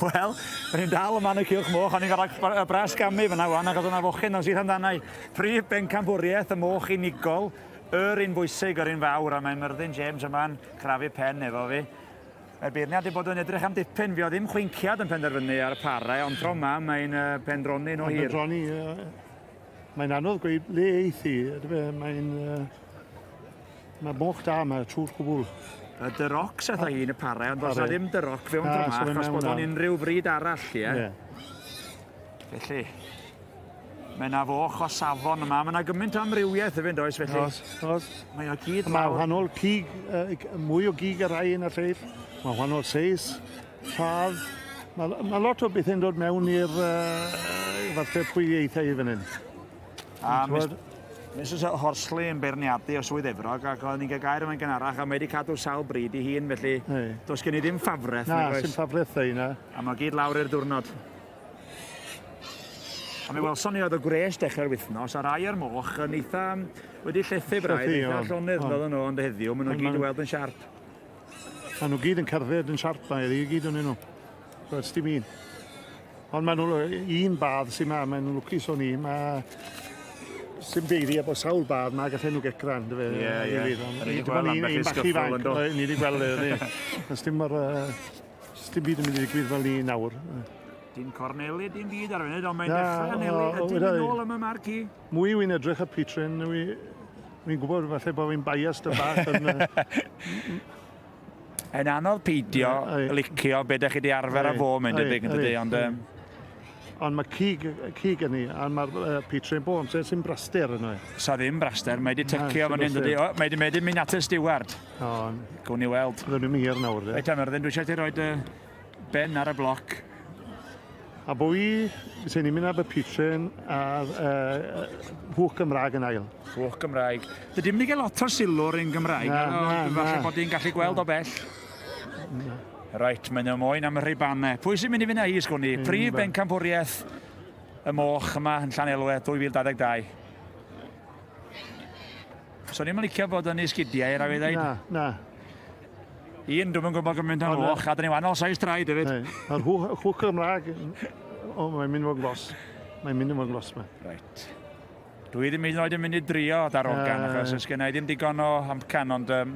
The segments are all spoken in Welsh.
Wel, da ni'n dal yma yn y cylch moch, o'n i'n gorfod bras gamu fyna wan, achos o'na fochyn o'n syth amdana i. Prif bencampwriaeth y moch unigol, yr un bwysig, yr un fawr, a mae Myrddin James yma'n crafu pen efo fi. Mae'r beirniad wedi bod yn edrych am dipyn, fi o ddim chwinciad yn penderfynu ar y parau, ond tro yma mae'n uh, pendroni nhw hir. Pendroni, uh, mae'n anodd gweud le eith hi, mae'n... Uh, mae moch da yma trwy'r cwbl. Y Duroc sydd â hi yn y parau, ond does na ddim Duroc fewn tro yma, achos bod o'n unrhyw fryd arall, ie. Yeah. Felly, Mae yna foch o safon yma. Mae yna gymaint o amrywiaeth hefyd, oes, felly. Oes, oes. Mae o gyd Mae wahanol cig, uh, mwy o gig ar rai na lleill. Mae wahanol seis, lladd. Mae, mae lot o bethau'n dod mewn i'r uh, falle pwy eithaf i fan hyn. A Mrs Horsley yn beirniadu o Swydd Efrog ac oedden ni'n cael gair yma'n gynharach a mae wedi cadw sawl bryd i hun, felly Ei. does gen i ddim ffafreth. Na, sy'n ffafreth ei, na. A mae gyd lawr i'r diwrnod. A mi welson ni oedd y gwres dechrau'r wythnos a rai o'r moch yn eitha wedi llethu braidd, eitha llonydd oedden nhw, ond heddiw maen nhw gyd i weld yn siarp. Maen nhw gyd yn cerdded yn siarp mae i gyd yn nhw. Does dim un. Ond maen nhw, un badd sy'n ma, maen nhw'n lwcus o'n i, mae sy'n deiri a bod sawl badd ma gallen nhw gecran, dy fe. Ie, ie. Ni wedi gweld ambell i sgyffwl yn do. Ni wedi gweld e, ni. Does dim mor... Dim byd yn mynd i ddigwydd fel ni nawr. Dim corneli, dim byd ar y funud, ond mae'n dechrau anelu. Ydy mynd nôl am y marc i? Mwy wy'n edrych ar Petrin, wy'n gwybod falle bod fi'n biased y bach yn... Yn anodd peidio licio be da chi wedi arfer â fo, mae'n debyg, yn dydy, ond... Ond mae cig, cig yn ni, a mae'r uh, Petrin bob amser sy'n braster yno. Sa ddim braster, mae wedi tycio fan hyn, dydy. O, mae wedi mynd at y stiward. O. Gawn ni weld. Fyddwn ni'n hir nawr, de. Reit, Myrddin, dwi eisiau ti roed y ben ar y bloc. A bo i, sy'n ni'n mynd ar y Petrin a'r uh, hwch Gymraeg yn ail. Hwch Gymraeg. Dydy ddim wedi cael lot o sylw'r un Gymraeg. Na, na, na. Falle bod hi'n gallu gweld o bell. Na. Reit, mae'n nhw moyn am y rhibannau. Pwy sy'n mynd i fynd â hi, sgwn i? Prif bencampwriaeth y moch yma yn Llanelwe 2022. So ni'n licio bod yn ei sgidiau, rhaid fi ddeud. Na, na. Un, dwi'm yn gwybod gymaint am foch, a dyn ni wahanol size traed hefyd. Mae'r hwch Gymraeg, o, mae'n mynd fo'n glos. Mae'n mynd yn fo'n glos, mae. Reit. Dwi ddim hyd yn oed yn mynd i drio darogan, achos oes gen i ddim digon o amcan, ond um,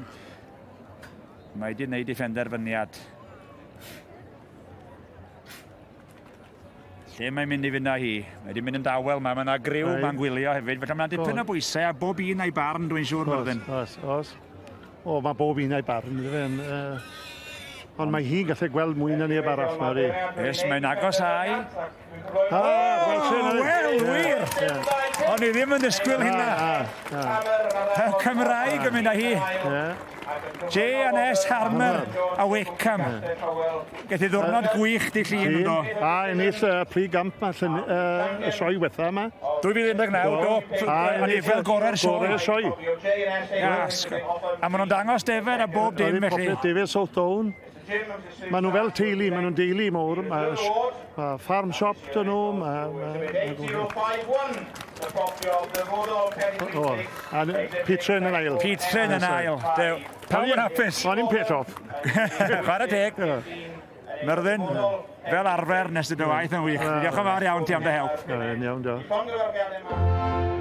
mae wedi gwneud ei phenderfyniad. Lle mae'n mynd i fynd â hi? Mae wedi mynd yn dawel ma, mae yna griw ma'n gwylio hefyd, felly mae yna dipyn o bwysau a bob un a'i barn dwi'n siŵr, Myrddin. Oes, oes. O, mae bob un a'i barn, yndyfe? Uh, ond mae hi'n gallu gweld mwy na neb arall, mae di. Yes, mae'n agos ai. Ah, oh, wel, wir! O'n i ddim yn disgwyl hynna. Cymraeg yn mynd â hi. J&S Harmer a Wakeham. Gaeth i ddiwrnod gwych di llun yn do. A ennill y prif gamp ma llyn, uh, y sioe wetha yma. 2019, do. A ennill fel gorau'r sioe. Gorau'r sioe. Yes. A maen nhw'n dangos defer a bob dim felly. Defer South Down. Maen nhw fel teulu, maen nhw'n deulu mowr. Mae ma farm shop dyn nhw. Mae, ma, o, a Petren yn ail. Petren yn ail. Dew. Pawb yn hapus. O'n i'n peth off. Chwarae teg. Myrddin, fel arfer, nes i dy waith yn wych. Diolch yn fawr iawn ti am dy help. Yn iawn, diolch.